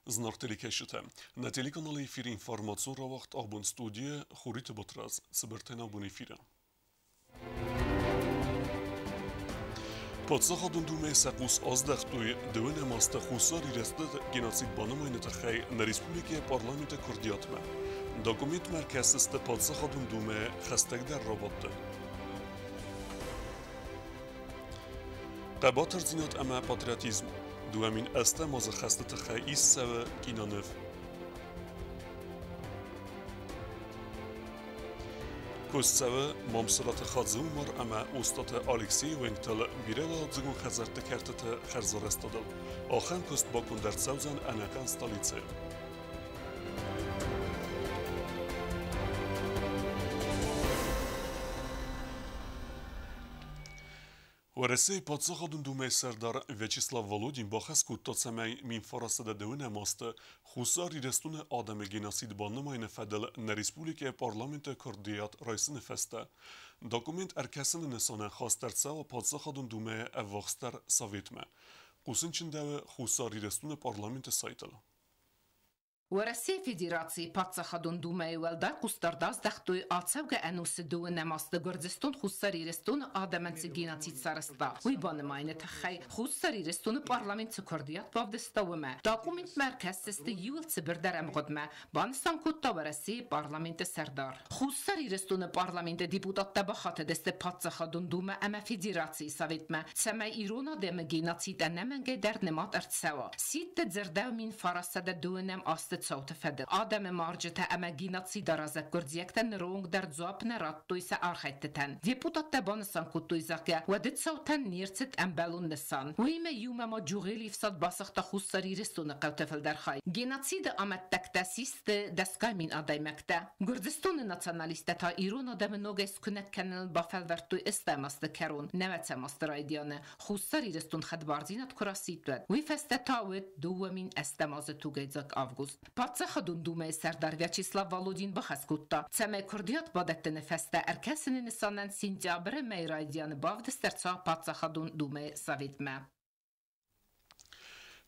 Зынаргъ телекӕсджытӕ, нӕ телеканалы эфиры информацион рауагъд абон студийы Хуриты Батрадз, цыбыртӕй абон эфиры. Паддзахадон Думӕйы сӕ хъус аздӕхтой дыууынӕм азты Хуссар Ирыстоны геноцид банымайыны тыххӕй нӕ республикӕйы парламенты куырдиатмӕ. Документмӕ ӕркӕсдзысты Паддзахадон Думӕйы хӕстӕгдӕр рабадты. Хъӕбатырдзинад ӕмӕ патриотизм 2008 азы хӕсты тыххӕй ист цӕуы киноныв. Куыст цӕуы Мамсыраты Хадзы-Умар ӕмӕ Остъаты Алексейы уӕнгтыл бирӕуӕладзыгон хӕдзӕртты кӕртыты хӕрзарӕзтадыл. Ахӕм куыст баконд ӕрцӕудзӕн ӕнӕхъӕн столицӕйы. Уӕрӕсейы Паддзахадон Думӕйы сӕрдар Вячеслав Володин бахӕс кодта, цӕмӕй 1909 азты Хуссар Ирыстоны адӕмы геноцид банымайыны фӕдыл нӕ республикӕйы парламенты куырдиат райсыны фӕстӕ документ ӕркӕсыны нысанӕн хаст ӕрцӕуа Паддзахадон Думӕйы ӕввахсдӕр советмӕ. Хъусын чындӕуы Хуссар Ирыстоны парламенты сайтыл. Уӕрӕсейы Федерацийы Паддзахадон Думӕйы уӕлдай хъусдард аздӕхтой ацӕугӕ ӕнусы дыууынӕм азты Гуырдзыстон Хуссар Ирыстоны адӕмӕн цы геноцид сарӕзта, уый банымайыны тыххӕй Хуссар Ирыстоны парламент цы куырдиат бавдыста, уымӕ. Документмӕ ӕркӕсдзысты иуыл цыбырдӕр ӕмгъуыдмӕ, банысан кодта Уӕрӕсейы парламенты сӕрдар. Хуссар Ирыстоны парламенты депутаттӕ бахатыдысты Паддзахадон Думӕ ӕмӕ Федерацийы Советмӕ, цӕмӕй ирон адӕмы геноцид ӕнӕмӕнгӕй дӕр нымад ӕрцӕуа. Сидты дзырдӕуы 1909 азты цауты фӕдыл. Адӕмы марджытӕ ӕмӕ геноцидаразӕг гуырдзиӕгтӕ ныронг дӕр дзуапп нӕ радтой сӕ архӕйдтытӕн. Депутаттӕ банысан кодтой, зӕгъгӕ, уӕды цаутӕн не рцыд ӕмбӕлон нысан. Уыимӕ иумӕ ма Джугъелийы фсад басыгъта Хуссар Ирыстоны хъӕуты фылдӕр хай. Геноциды амӕттӕгтӕ систы дӕсгай мин адӕймӕгтӕ. Гуырдзыстоны националисттӕ та ирон адӕмы ногӕй скуынӕг кӕныныл бафӕлвӕрдтой ӕстӕм азты кӕрон, нӕуӕдзӕм азты райдианы. Хуссар Ирыстон хӕдбардзинад куы расидт, уӕд уый фӕстӕ та уыд 2008 азы тугӕйдзаг август. Паддзахадон Думӕйы сӕрдар Вячеслав Володин бахӕс кодта, цӕмӕй куырдиат бадӕттыны фӕстӕ ӕркӕсыны нысанӕн сентябры мӕйы райдианы бавдыст ӕрцӕуа Паддзахадон Думӕйы Советмӕ.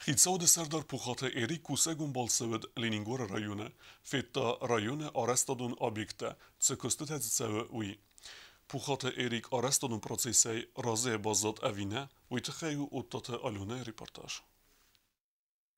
Хицауады сӕрдар Пухаты Эрик кусӕгон балцы уыд Ленингоры районы. Федта районы арӕзтадон объекттӕ, цы куыстытӕ дзы цӕуы, уый. Пухаты Эрик арӕзтадон процессӕй разыйӕ баззад ӕви нӕ, уый тыххӕй у Оттаты Аленӕйы репортаж.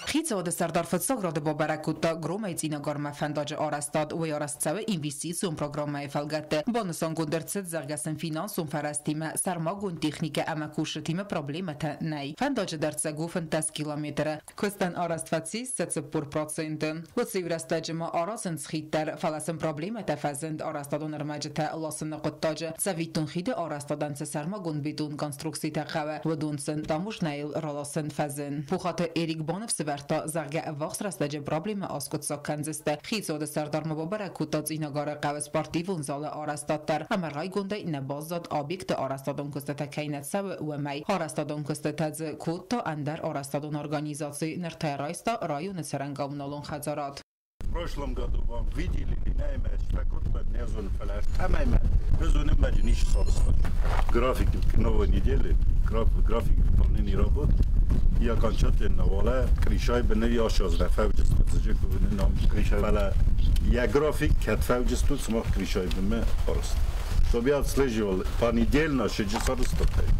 Хицауады сӕрдар фыццаг рады бабӕрӕг кодта Громӕй Цъинагармӕ фӕндаджы арӕзтад. Уый арӕзт цӕуы инвестицион программӕйы фӕлгӕтты. Банысангонд ӕрцыд, зӕгъгӕ сын финансон фӕрӕзтимӕ, сӕрмагонд техникӕ ӕмӕ кусджытимӕ проблемӕтӕ нӕй. Фӕндаджы дӕрддзӕг у 15 километры. Куыстӕн арӕзт фӕцис сӕ 40%. Уыцы иу рӕстӕджы ма аразынц хид дӕр, фӕлӕ сын проблемӕтӕ фӕзынд арӕзтадон ӕрмӕджытӕ ласыны хъуыддаджы. Цӕвиттон, хиды арӕзтадӕн цы сӕрмагонд бетон конструкцитӕ хъӕуы, уыдон сын таможнӕйыл раласын фӕзын. Пухаты Эрик Бонов сывӕрдта, зӕгъгӕ, ӕввахс рӕстӕджы проблемӕ аскъуыддзаг кӕндзысты. Хицауады сӕрдармӕ бабӕрӕг кодта Цъинагары хъӕуы спортивон залы арӕзтад дӕр ӕмӕ райгондӕй нӕ баззад объекты арӕзтадон куыстытӕ кӕй нӕ цӕуы, уымӕй. Арӕзтадон куыстытӕ дзы кодта ӕндӕр арӕзтадон организаци, ныр та райста районы цӕрӕн коммуналон хӕдзарад. В прошлом году вам выделили График новой недели, график выполнения работ и окончательно вала кришай бны яшаз рефевджест нам кришай вала я график катфевджесту смог кришай бны просто. Чтобы я отслеживал понедельно 60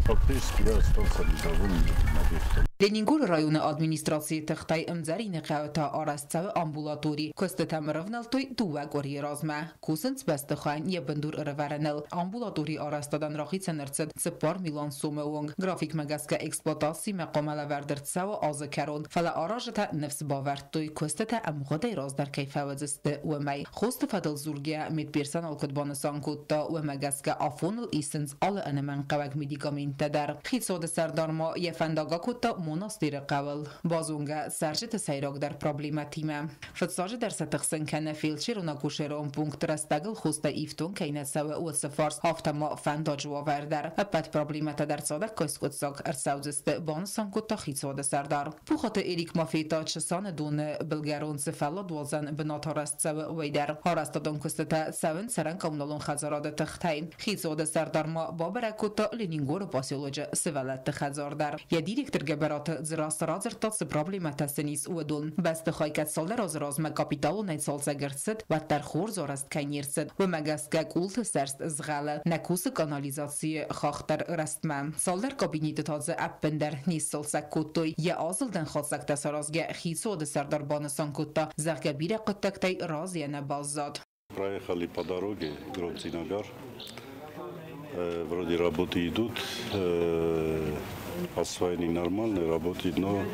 фактически я остался недоволен этим объектом. Ленингоры районы администрацийы тыхтӕй Ӕмдзӕрины хъӕуы та арӕзт цӕуы амбулатори. Куыстытӕм ӕрӕвнӕлдтой дыууӕ къуырийы размӕ. Кусынц бӕстыхайӕн йӕ бындур ӕрӕвӕрыныл. Амбулаторийы арӕзтадӕн рахицӕн ӕрцыд 4 милуан сомы онг. Графикмӕ гӕсгӕ эксплуатацимӕ хъуамӕ лӕвӕрд ӕрцӕуа азы кӕрон. Фӕлӕ аразджытӕ ныфс бавӕрдтой, куыстытӕ ӕмгъуыдӕй раздӕр кӕй фӕуыдзысты, уымӕй. Хосты фӕдыл дзургӕйӕ, медперсонал куыд банысан кодта, уымӕ гӕсгӕ афоныл исынц алы ӕнӕмӕнгхъӕуӕг медикаменттӕ дӕр. Хицауады сӕрдар ма йӕ фӕндаг акодта монастыры хъӕуыл. Базонгӕ цӕрджыты сӕйрагдӕр проблемӕтимӕ. Фыццаджыдӕр сӕ тыхсын кӕны фельдшерон-акушерон пункт рӕстӕгыл хостӕ ифтонг кӕй нӕ цӕуы, уыцы фарст, афтӕ ма фӕндаджы уавӕр дӕр. Ӕппӕт проблемӕтӕ дӕр цадӕггай скъуыддзаг ӕрцӕудзысты, банысан кодта хицауады сӕрдар. Пухаты Эрик ма федта Чысаны доны былгӕрон цы фӕлладуадзӕн бынат арӕзт цӕуы, уый дӕр. Арӕзтадон куыстытӕ цӕуынц цӕрӕн-коммуналон хӕдзарады тыхтӕй. Хицауады сӕрдар ма бабӕрӕг кодта Ленингоры поселочы сывӕллӕтты хӕдзар дӕр. Йӕ директор Гӕбӕраты Мамсыраты Дзерассӕ радзырдта, цы проблемӕтӕ сын ис, уыдон. Бӕстыхай кӕд цалдӕр азы размӕ капиталонӕй цалцӕг ӕрцыд, уӕддӕр хорз арӕзт кӕй не рцыд, уымӕ гӕсгӕ къулты сӕрст згъӕлы, нӕ кусы канализацийы хахх дӕр рӕстмӕ. Цалдӕр кабинеты та дзы ӕппындӕр не сцалцӕг кодтой. Йӕ азылдӕн хатдзӕгтӕ саразгӕ хицауады сӕрдар банысан кодта, зӕгъгӕ, бирӕ хъуыддӕгтӕй разыйӕ нӕ баззад. Проехали по дороге Грод-Цинагар. Вроде работы идут, освоение нормальной работы, но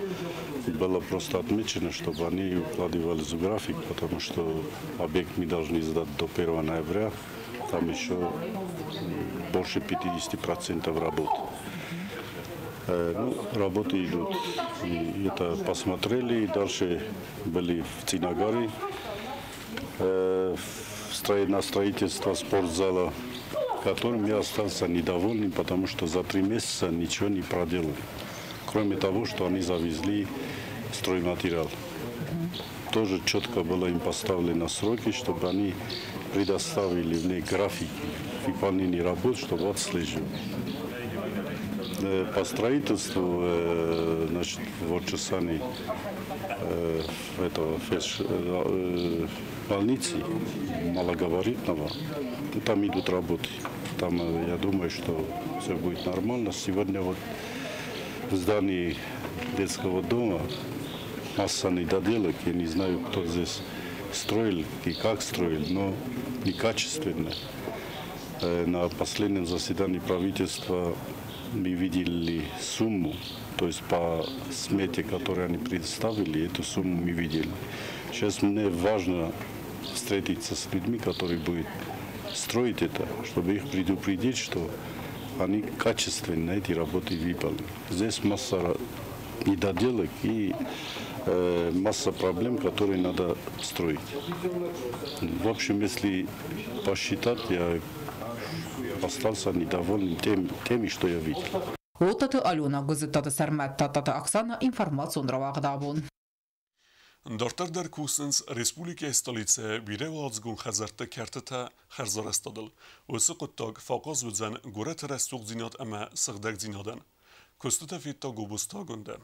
было просто отмечено, чтобы они укладывали в график, потому что объект мы должны сдать до 1 ноября, там еще больше 50% работ. Ну, работы идут. И это посмотрели, и дальше были в Цинагаре, на строительство спортзала, которым я остался недовольным, потому что за 3 месяца ничего не проделали. Кроме того, что они завезли стройматериал. Тоже четко было им поставлено сроки, чтобы они предоставили мне графики выполнения работ, чтобы отслеживать. По строительству, значит, в Орчесане, этого больницы малогабаритного, там идут работы. Там, я думаю, что все будет нормально. Сегодня вот в здании детского дома масса недоделок. Я не знаю, кто здесь строил и как строил, но некачественно. На последнем заседании правительства мы видели сумму, то есть по смете, которую они представили, эту сумму мы видели. Сейчас мне важно встретиться с людьми, которые будут строить это, чтобы их предупредить, что они качественно эти работы выполнили. Здесь масса недоделок и масса проблем, которые надо строить. В общем, если посчитать, я остался недоволен теми, что я видел. Лотаты Алена, Гызыттаты Сәрмәт, Тататы Оксана, информацион рауагъд абон. Дарддӕр дӕр кусынц республикӕйы столицӕйы бирӕуӕладзыгон хӕдзӕртты кӕртытӕ хӕрзарӕзтадыл. Уыцы хъуыддаг фӕахъаз уыдзӕн горӕты рӕсугъддзинад ӕмӕ сыгъдӕгдзинадӕн. Куыстытӕ федта Гобозты Агуындӕ.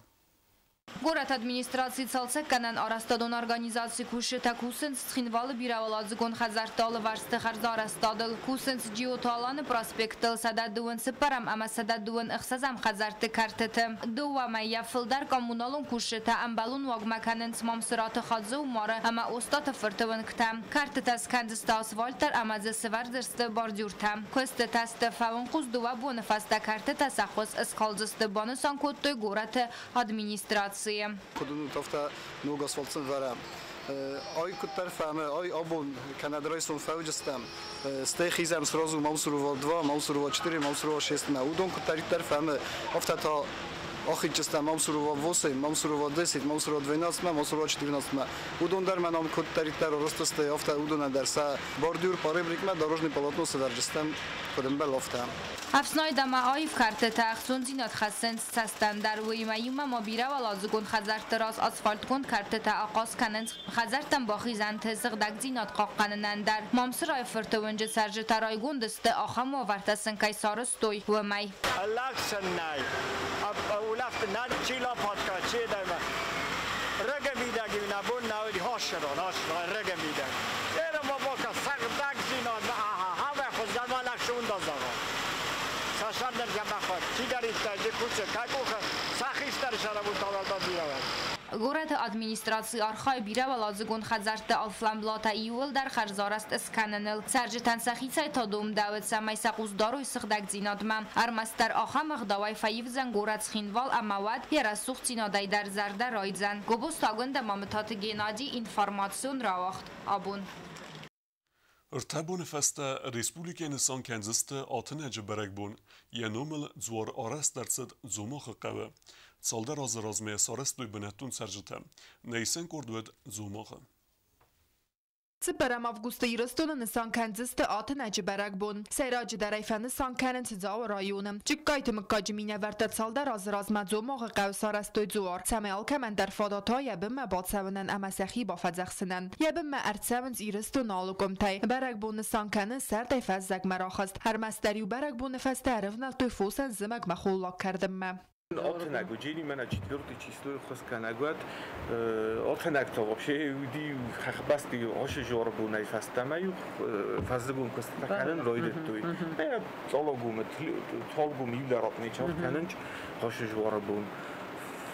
Горӕты администрацийы цалцӕггӕнӕн арӕзтадон организацийы кусджытӕ кусынц Цхинвалы бирӕуӕладзыгон хӕдзӕртты алыварсты хӕрзарӕзтадыл. Кусынц Джиоты Аланы проспектыл 124 ӕмӕ 126 хӕдзӕртты кӕртыты. Дыууӕ мӕйӕ фылдӕр коммуналон кусджытӕ ӕмбӕлон уагмӕ кӕнынц Мамсыраты Хадзы-Умары ӕмӕ Остъаты фырты уынгтӕ. Кӕртытӕ скӕндзысты асфальт дӕр ӕмӕ дзы сӕвӕрдзысты бордюртӕ. Куыстытӕ сты фӕуынхъус дыууӕ боны фӕстӕ кӕртытӕ сӕ хуыз скалдзысты, банысан кодтой горӕты администрацийы. Куыд уынут, афтӕ ног асфальт сын вӕрӕм. Ай куыддӕр фӕмы, ай абон кӕнӕ райсом фӕуыджыстӕм, стӕй хизӕм сразу Мамсурова 2, Мамсурова 4, Мамсурова 6-мӕ. Уыдон куыддӕриддӕр фӕмы, афтӕ та ахизджыстӕм Мамсурова 8, Мамсурова 10, Мамсурова 12-мӕ, Мамсурова 14-мӕ. Уыдон дӕр мӕнӕ ам куыддӕриддӕр арӕзт сты, афтӕ уыдонӕн дӕр сӕ бордюр, поребрикмӕ дорожный полотно сӕвӕрджыстӕм, куыд ӕмбӕлы, афтӕ. Ӕфснайд ӕмӕ аив кӕртытӕ ӕхцондзинад хӕссынц цӕстӕн дӕр. Уыимӕ иумӕ ма бирӕуӕладзыгон хӕдзӕртты раз асфальтгонд кӕртытӕ ахъаз кӕнынц хӕдзӕрттӕм бахизӕнты сыгъдӕгдзинад хъахъхъӕнынӕн дӕр. Мамсырайы фырты уынджы цӕрджытӕ райгонд сты, ахӕм уавӕртӕ сын кӕй сарӕзтой, уымӕй. Лӕг сын нӕй. Улӕфт нӕ чи лопатка, чи дӕмӕ. Рыгӕмидӕг нӕ бон нӕ уыди хосырон, хосырон, рыгӕмидӕг. Эрэ бабока сыгъдӕгдзинад, аха, хавӕ хуыздӕр ма лӕг сунда зӕгъа. Сӕсӕрдӕр гӕмӕхуат, чидӕриддӕр дзы кусы, кӕй къухы сӕ хистӕр сӕрӕбуталалда бирӕ. Горӕты администраци архайы бирӕуӕладзыгон хӕдзӕртты алфамблатӕ иууылдӕр хӕрзарӕзт скӕныныл. Цӕрджытӕн сӕхицӕй та домдӕуы, цӕмӕй сӕ хъус дарой сыгъдӕгдзинадмӕ. Ӕрмӕстдӕр ахӕм ӕгъдауӕй фӕивдзӕн горӕт Цхинвал ӕмӕ уӕд йӕ рӕсугъддзинадӕй дӕр зӕрдӕ райдзӕн. Гобозты Агуындӕ, Мамытаты Геннади, информацион рауагъд абон. Ӕртӕ боны фӕстӕ республикӕйы нысан кӕндзысты Атынӕджы бӕрӕгбон. Йӕ номыл дзуар арӕзт ӕрцыд Дзомагъы хъӕуы. Цалдӕр азы размӕ сарӕзтой бынӕттон цӕрджытӕ. Нӕ исӕн къорд уыд Дзомагъы. 4 августы Ирыстоны нысан кӕндзысты Атынӕджы бӕрӕгбон. Сӕйраджыдӕр ӕй фӕнысан кӕнынц Дзауы районы. Джыккайты мыггаджы минӕвӕрттӕ цалдӕр азы размӕ Дзомагъы хъӕуы сарӕзтой дзуар, цӕмӕй алкӕмӕн дӕр фадат уа йӕ бынмӕ бацӕуынӕн ӕмӕ сӕхи бафӕдзӕхсынӕн. Йӕ бынмӕ ӕрцӕуынц Ирыстоны алы къуымтӕй. Бӕрӕгбон нысан кӕны сӕрдӕй фӕззӕгмӕ рахызт. Ӕрмӕстдӕр иу бӕрӕгбоны фӕстӕ ӕрывнӕлдтой фосӕн зымӕгмӕ холлаг кӕрдынмӕ. Оценаг уыди, мӕнӕ четвертый число хуыскӕнӕг уӕд оценӕгтӕ вообще уыди хӕхбӕсты ошы жорбунӕй фӕстӕмӕ-иу фӕззыгон куыстытӕ кӕнын райдыдтой. Цъологумы, Цолгум иу дӕр ничи кӕнынч ошы жорбун.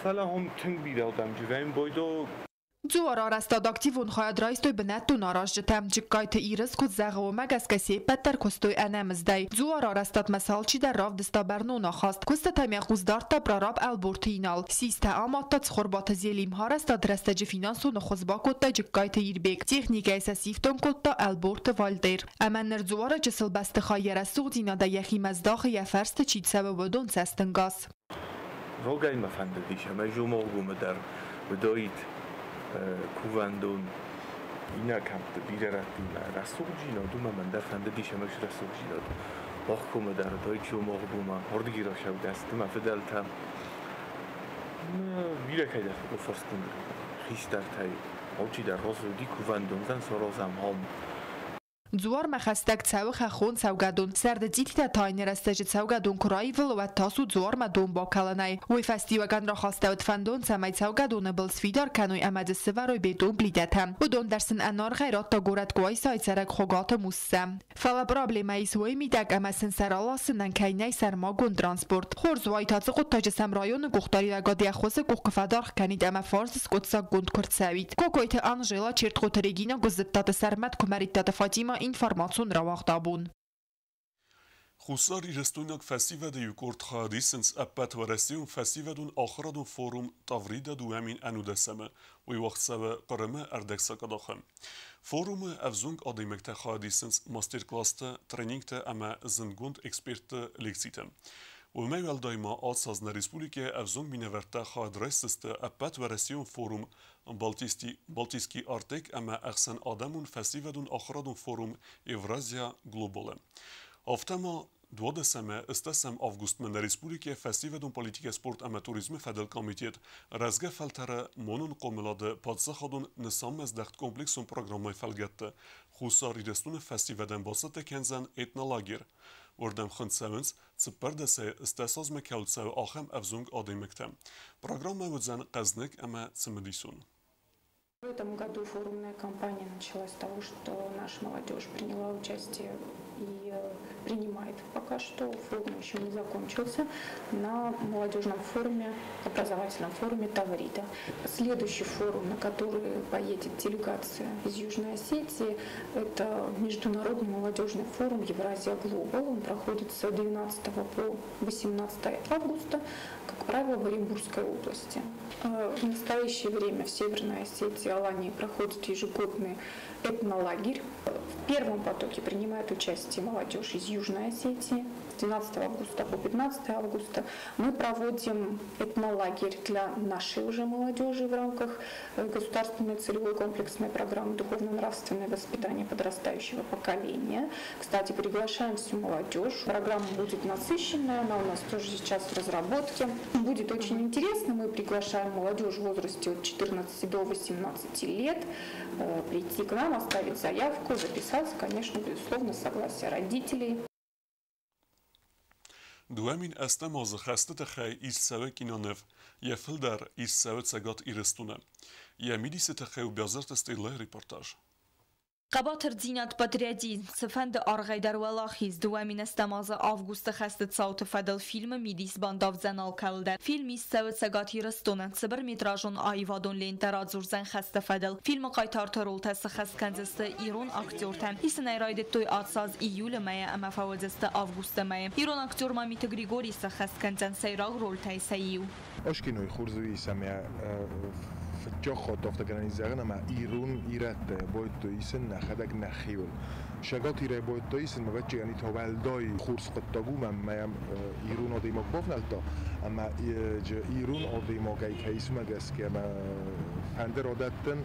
Фӕлӕ хом тынг бирӕ адӕм дживӕн бойдо. Дзуар арӕзтад активон хайад райстой бынӕттон аразджытӕ. Джыккайты Ирыс куыд зӕгъы, уымӕ гӕсгӕ се ппӕт дӕр куыстой ӕнӕмыздӕй. Дзуар арӕзтадмӕ сӕ алчидӕр равдыста бӕрнон ахаст. Куыстытӕм йӕ хъус дардта прораб Ӕлборты Инал. Систӕ амадта Цхуырбаты Зелим. Арӕзтады рӕстӕджы финансон ӕххуыс бакодта Джыккайты Ирбег. Техникӕйы сӕ сифтонг кодта Ӕлборты Вальдер. Ӕмӕ ныр дзуары чысыл бӕстыхай йӕ рӕсугъддзинадӕй йӕхимӕ здахы, йӕ фӕрсты чи цӕуы, уыдон цӕстӕнгас. Рогӕй мӕ фӕндыдис, ӕмӕ Жоморгомы дӕр уыдаид кувӕндон иннӕ кӕмтты бирӕ рӕттимӕ рӕсугъддзинад, уымӕ мӕн дӕр фӕндыдис ӕмӕ рӕсугъддзинад. Бахкомы дӕр уыдаид Жоморгомы, уырдыги рацӕугӕ сты мӕ фыдӕлтӕ. Бирӕ кӕйдӕрты фӕрстын хистӕртӕй, алчидӕр разы уыди кувӕндон, саразӕм ам. Дзуармӕ хӕстӕг цӕуы хӕххон цӕугӕдон. Сӕрды цъититӕ тайыны рӕстӕджы цӕугӕдон куы раивылы, уӕд тас у дзуармӕ дон бакӕлынӕй. Уый фӕстиуӕгӕн рахастӕуыд фӕндон, цӕмӕй цӕугӕдоны был сфидар кӕной ӕмӕ дзы сывӕрой бетон плитӕтӕ. Уыдон дӕр сын ӕнаргъӕй радта горӕт Къуайсайы цӕрӕг Хуыгаты Муссӕ. Фӕлӕ проблемӕ ис уый мидӕг, ӕмӕ сын сӕ раласынӕн кӕй нӕй сӕрмагонд транспорт. Хорз уаид, ацы хъуыддаджы сӕм районы къухдариуӕгад йӕ ӕххуысы къух куы фӕдаргъ кӕнид ӕмӕ фарс скъуыддзаггонд куы рцӕуид. Кокойты Анжела, Чертхъоты Регина, Гуыззыттаты Сӕрмӕт, Куымӕридтаты Фатима, информацион рауагъд «Абон». Хуссар Ирыстойнаг фӕсивӕды иу къорд хайад исынц ӕппӕтуӕрӕсейон фӕсивӕдон ахуырадон форум Таврида 2011-ы. Уый уагъд цӕуы Хъырымы ӕрдӕгсакъадахы. Форумы ӕвзонг адӕймӕгтӕ хайад исынц мастер-классты, тренингты ӕмӕ зындгонд экспертты лекциты. Уымӕй уӕлдай ма ацы аз нӕ республикӕйы ӕвзонг минӕвӕрттӕ хайад райсдзысты ӕппӕтуӕрӕсейон форум Балтийский Артек ӕмӕ ӕхсӕнадӕмон фӕсивӕдон ахуырадон форум Евразия Глобалы. Афтӕ ма 12-ӕм августмӕ нӕ республикӕйы фӕсивӕдон политикӕ, спорт ӕмӕ туризмы фӕдыл комитет рӕзгӕ фӕлтӕры монон хъомылады паддзахадон нысанмӕздӕхт комплексон программӕйы фӕлгӕтты Хуссар Ирыстоны фӕсивӕдӕн бацӕттӕ кӕндзӕн этнолагер. Уырдӕм хуынд цӕуынц 14-ӕй 10 азмӕ кӕуыл цӕуы, ахӕм ӕвзонг адӕймӕгтӕ. Программӕ уыдзӕн хъӕзныг ӕмӕ цымыдисон. В этом году форумная кампания началась с того, что наша молодежь приняла участие и принимает пока что, форум еще не закончился, на молодежном форуме, образовательном форуме Таврида. Следующий форум, на который поедет делегация из Южной Осетии, это Международный молодежный форум Евразия Глобал. Он проходит с 12 по 18 августа, как правило, в Оренбургской области. В настоящее время в Северной Осетии, Алании проходит ежегодный этнолагерь. В первом потоке принимает участие молодежь из Южной Осетии. С 12 августа по 15 августа мы проводим этнолагерь для нашей уже молодежи в рамках государственной целевой комплексной программы духовно-нравственное воспитание подрастающего поколения. Кстати, приглашаем всю молодежь. Программа будет насыщенная, она у нас тоже сейчас в разработке. Будет очень интересно. Мы приглашаем молодежь в возрасте от 14 до 18 лет прийти к нам, оставить заявку, записаться, конечно, безусловно, согласие родителей. Дуӕмин ӕстӕм азы хӕсты тыххӕй ист цӕуы киноныв, йӕ фылдӕр ист цӕуы Цӕгат Ирыстоны. Йӕ мидисы тыххӕй у Бязырты Стеллайы репортаж. Хъӕбатырдзинад, патриотизм, цыфӕнды аргъӕй дӕр уӕлахиз. 2010 азы августы хӕсты цауты фӕдыл фильмы мидис бандавдзӕн алкӕуыл дӕр. Фильм ист цӕуы Цӕгат Ирыстоны. Цыбырметражон аивадон лентӕ радзурдзӕн хӕсты фӕдыл. Фильмы хъайтарты ролтӕ сыххӕст кӕндзысты ирон актертӕ. Исын ӕй райдыдтой ацы аз июлы мӕйы ӕмӕ фӕуыдзысты августы мӕйы. Ирон актер Мамиты Григорий сӕххӕст кӕндзӕн сӕйраг ролтӕй сӕ иу. Ошкиной хурзуи самя фӕччохот офтагранизагана ма ирун ирӕттӕ бойто исен нӕхӕдӕг нӕхиуыл. Шагат ирӕ бойто исен ма вӕччегани товӕлдай хурсхъуыддаг у, мӕ ирон адӕймаг бавнӕлдта, ӕмӕ ирон адӕймагӕй кӕй исмӕ гӕсгӕ ӕмӕ фӕнды радӕттын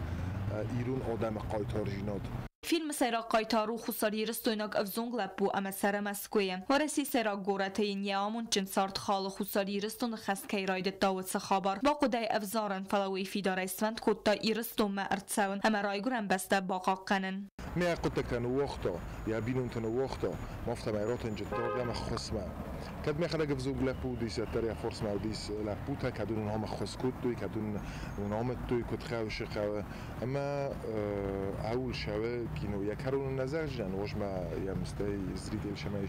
ирон адӕмы хъайтарзинад. Фильмы сӕйраг хъайтар у хуссарирыстойнаг ӕвзонг лӕппу ӕмӕ цӕры Мӕскуыйы. Уӕрӕсейы сӕйраг горӕты йын йӕ амондджын цард халы, Хуссар Ирыстоны хӕст кӕй райдыдта, уыцы хабар. Бахъуыд ӕй ӕвзарын, фӕлӕ уый фидарӕй сфӕнд кодта Ирыстонмӕ ӕрцӕуын ӕмӕ райгуырӕн бӕстӕ бахъахъхъӕнын. Мӕ хъуыддӕгтӕ ныууагъта, йӕ бинонты ныууагъта, афтӕмӕй ратӕнджыдта ӕмӕ ххуысмӕ. Кӕд мӕхӕдӕг ӕвзонг лӕппу уыдис, уӕддӕр йӕ фарсмӕ уыдис лӕппутӕ, кӕд уыдон ам ӕххуыс кодтой, кӕд уыдон амыдтой, куыд хъӕуы, цы хъӕуы. Ӕмӕ ауыл сӕуы кино йӕ кӕроны нӕ зӕгъдзынӕн, уозмӕ йӕм стӕй зритель сӕмӕ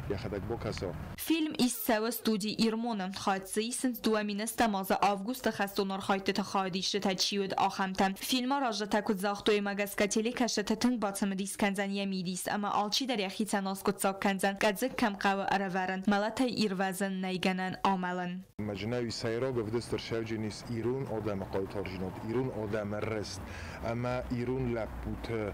йӕхӕдӕг бакӕса. Фильм ист цӕуы студи Ирмон-ы. Хайад дзы исынц 2008 азы августы хӕстон архайдтыты хайадисджытӕ чи уыд, ахӕмтӕ. Фильм аразджытӕ куыд загътой, уымӕ гӕсгӕ телекӕсджыты тынг бацымыдис кӕндзӕн йӕ мидис ӕмӕ алчидӕр йӕхицӕн аскъуыддзаг кӕндзӕн, къӕдзыг кӕм хъӕуы ӕрӕвӕрын, мӕлӕтӕй ирвӕзын нӕй гӕнӕн, амӕлын. Мӕджынӕуи сӕйраг ӕвдыст ӕрцӕуджын ис ирон адӕмы хъайтардзинад, ирон адӕмы рӕзт ӕмӕ ирон лӕппуты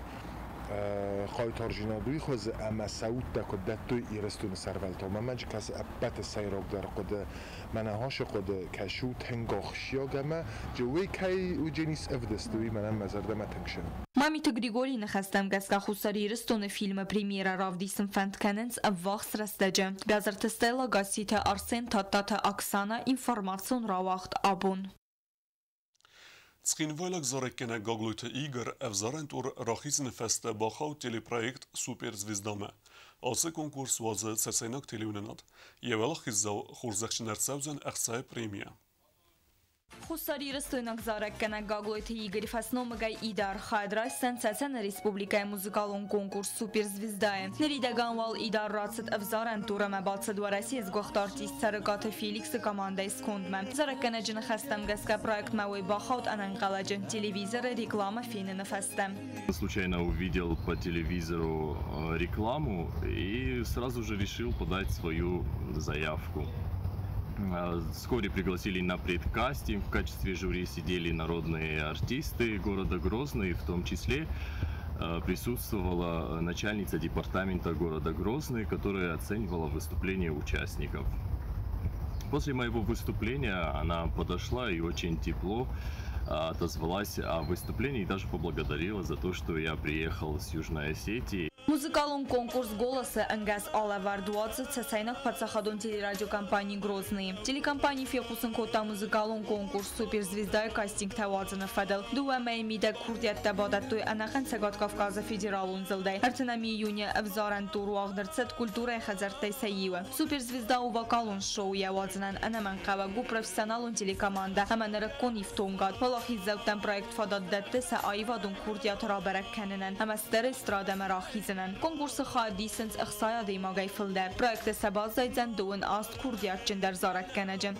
хъайтардзинад уый хуызы ӕмӕ сӕ удтӕ куыд дӕттой Ирыстоны сӕрвӕлтау. Мӕнмӕ кӕсы ӕппӕты сӕйрагдӕр хъуыды, мӕнӕ ацы хъуыды кӕсы у тынг ахсджиаг ӕмӕ уый кӕй уыджынис ӕвдыст, уый мӕнӕн мӕ зӕрдӕмӕ тынг сӕ. Мамиты Григорийы ныхӕстӕм гӕсгӕ Хуссар Ирыстоны фильмы премьерӕ равдисын фӕнд кӕнынц ӕввахс рӕстӕджы. Бязырты Стелла, Гасситы Арсен, Тадтаты Оксана, информацион рауагъд «Абон». Цхинвайлаг зарӕггӕнӕг Гаглойты Игорь ӕвзарӕн тур рахизыны фӕстӕ бахауд телепроект «Суперзвезда»-мӕ. Ацы конкурс уадзы цӕцӕйнаг телеуынынад. Йӕ уӕлахиздзау хорзӕхджын ӕрцӕудзӕн ӕхцайы премийӕ. Хуссарирыстойнаг зарӕггӕнӕг Гаглойты Игорь фӕсномыгӕй Идар хайад райсдзӕн Цӕцӕны республикӕйы музыкалон конкурс «Суперзвезда»-йы. Ныридӕгӕн уал Идар рацыд ӕвзарӕн тур ӕмӕ бацыд Уӕрӕсейы сгуыхт артист Цӕрыкъаты Феликсы командӕйы скондмӕ. Зарӕггӕнӕджы ныхӕстӕм гӕсгӕ проектмӕ уый бахауд ӕнӕнхъӕлӕджы телевизоры рекламӕ феныны фӕстӕ. Случайно увидел по телевизору рекламу и сразу же решил подать свою заявку. Вскоре пригласили на предкастинг. В качестве жюри сидели народные артисты города Грозный, в том числе присутствовала начальница департамента города Грозный, которая оценивала выступление участников. После моего выступления она подошла и очень тепло отозвалась о выступлении и даже поблагодарила за то, что я приехал с Южной Осетии. Музыкалон конкурс «Голос»-ы ӕнгӕс алӕвӕрд уадзы Цӕцӕйнаг паддзахадон телерадиокомпани «Грозный». Телекомпани фехъусын кодта музыкалон конкурс «Суперзвезда»-йы кастингтӕ уадзыны фӕдыл. Дыууӕ мӕйы мидӕг курдиӕттӕ бадӕттой ӕнӕхъӕн Цӕгат Кавказы федералон зылдӕй. 30 июны ӕвзарӕн тур уагъд ӕрцыд культурӕйы хӕдзӕрттӕй сӕ иуы. «Суперзвезда» у вокалон шоу, йӕ уадзынӕн ӕнӕмӕнгхъӕуӕг у профессионалон телекомандӕ ӕмӕ нырыккон ифтонгад. Уӕлахиздзӕуттӕн проект фадат дӕтты сӕ аивадон курдиат рабӕрӕг кӕнынӕн ӕмӕ стыр эстрадӕмӕ рахизынӕн. Конкурсы хайад исынц 60 адӕймагӕй фылдӕр. Проекты сӕ баззайдзӕн 28 курдиатджындӕр зарӕггӕнӕджы.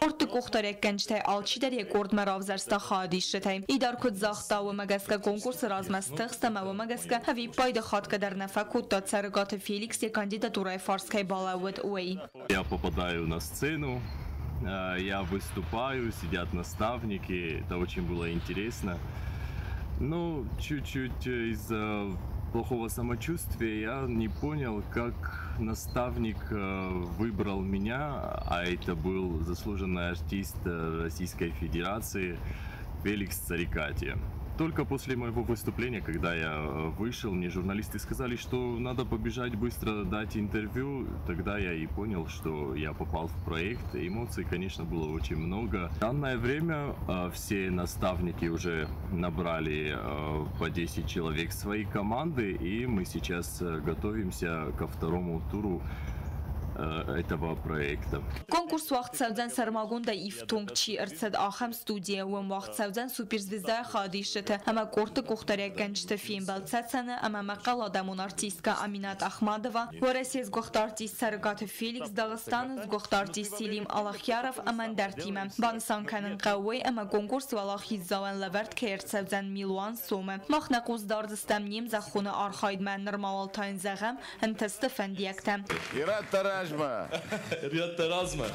Къордты къухдариуӕггӕнджытӕй алчидӕр йӕ къордмӕ равзӕрста хайадисджытӕй. Идар куыд загъта, уымӕ гӕсгӕ конкурсы размӕ стыхст ӕмӕ уымӕ гӕсгӕ ӕвиппайды хатгӕ дӕр нӕ фӕкодта Цӕрыкъаты Феликс йӕ кандидатурӕйы фарс кӕй балӕууыд, уый. Я попадаю на сцену, я выступаю, сидят наставники, это очень было интересно. Но чуть-чуть из-за плохого самочувствия я не понял, как наставник выбрал меня, а это был заслуженный артист Российской Федерации Феликс Царикати. Только после моего выступления, когда я вышел, мне журналисты сказали, что надо побежать быстро дать интервью. Тогда я и понял, что я попал в проект. Эмоций, конечно, было очень много. В данное время все наставники уже набрали по 10 человек свои команды, и мы сейчас готовимся ко второму туру этого проекта. Конкурс уагъд цӕудзӕн сӕрмагондӕй ифтонг чи ӕрцыд, ахӕм студийӕ. Уым уагъд цӕудзӕн «Суперзвезда»-йы хайадисджыты ӕмӕ къордты къухдариуӕггӕнджыты фембӕлд Цӕцӕны ӕмӕ Мӕхъхъӕлы адӕмон артисткӕ Аминат Ахмадова, Уӕрӕсейы сгуыхт артист Цӕрыкъаты Феликс, Дагъыстаны сгуыхт артист Селим Аллахьяров ӕмӕ ӕндӕртимӕ. Банысан кӕнын хъӕуы уый, ӕмӕ конкурсы уӕлахиздзауӕн лӕвӕрд кӕй ӕрцӕудзӕн 1 000 000 сомы. Мах нӕ хъус дардзыстӕм не мзӕххоны архайдмӕ, нырма уал та йын зӕгъӕм ӕнтысты фӕндиӕгтӕ. Ирӕттӕ размӕ! Ирӕттӕ размӕ!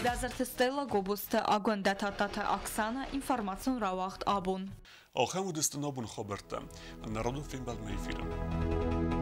Бязырты Стелла, Гобозты Агуындӕ, Тадтаты Оксана, информацион рауагъд «Абон». Ахӕм уыдысты нӕ абоны хабӕрттӕ. Нӕ радон фембӕлдмӕ эфиры.